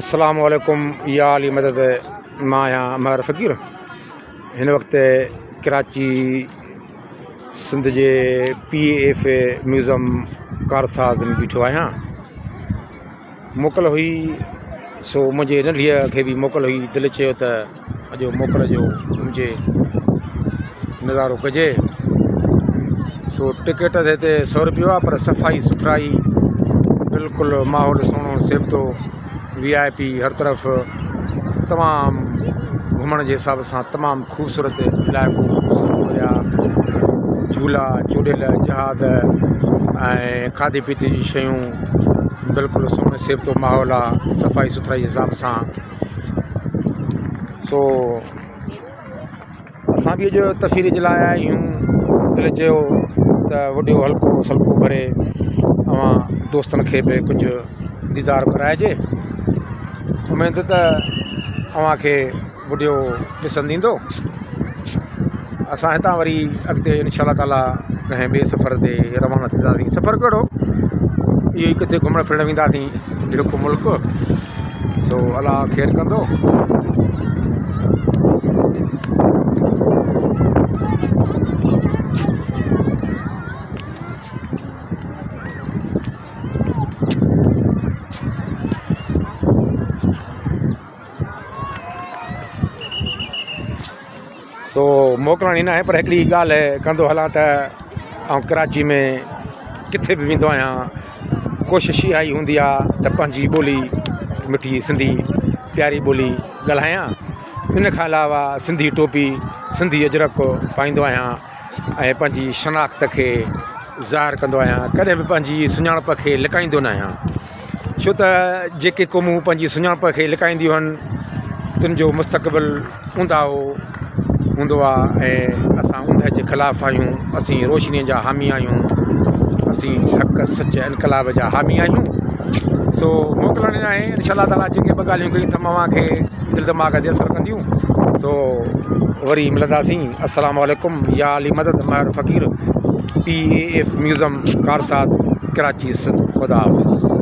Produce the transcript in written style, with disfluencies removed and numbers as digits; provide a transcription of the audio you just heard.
السلام عليڪم يا علي مدد. مان آهيان مهر فقير. هن وقت ڪراچي سنڌ جي پي اي ايف ميوزم ڪارساز ۾ بيٺو آهيان. موڪل هئي سو منهنجي ننڍيء کي به موڪل هئي. دل چيو ته اڄ موڪل جو گهمجي نظارو ڪجي. سو ٽڪيٽ ته هتي سو روپيو آهي پر صفائي سٿرائي بلڪل ماحول سهڻو سيبتو وي آء پي هر طرف تمام گهمڻ جي حساب سان تمام خوبصورت علائقو خوبصورت دريا جهولا چوڏيل جهاز ۽ کاڌي پيتي جون شيون بلڪل سهڻو سيبتو ماحول آهي صفائي سٿرائي جي حساب سان. سو اسان به اڄ تفريح جي لاء آيا آهيون. دل چيو ته وڊيو هلڪو سلڪو ڀري اوهان دوستن کي به ڪجهه ديدار ڪرائجي. اميد ته اوهان کي وڊيو پسند ايندو. اسان هتان وري اڳتي انشاء الله تعاليٰ ڪنهن ٻئي سفر تي روانا ٿينداسين. سفر ڪهڙو، اهو ئي ڪٿي گهمڻ ڦرڻ وينداسين ٻيو ڪو ملڪ. سو الله خير ڪندو. سو موڪلاڻي نه آهي پر هڪڙي ڳالهه ڪندو هلان ته آئون ڪراچي ۾ ڪٿي به ويندو آهيان ڪوشش اها ئي هوندي آهي ته پنهنجي ٻولي مٺي سنڌي پياري ٻولي ڳالهايان ان کان علاوه سنڌي ٽوپي سنڌي اجرڪ پائيندو آهيان ۽ پنهنجي شناخت کي ظاهر ڪندو آهيان ڪڏهن به پنهنجي سڃاڻپ کي لڪائيندو نه آهيان ڇو ته جيڪي قومون پنهنجي سڃاڻپ کي لڪائينديون آهن تن جو مستقبل اونداهو هوندو آهي ۽ اسان اوندهه جي خلاف آهيون. اسين روشنيء جا حامي آهيون. اسين حق سچ انقلاب جا حامي آهيون. سو موڪلڻي ناهي. انشاء الله تعاليٰ جيڪي ٻه ڳالهيون ڪيون اٿم اوهان کي دل دماغ تي اثر ڪنديون. سو وري ملنداسين. السلام عليڪم يا علي مدد. مهر فقير، پي اي ايف ميوزم، ڪارساز، ڪراچي، سنڌ. خدا حافظ.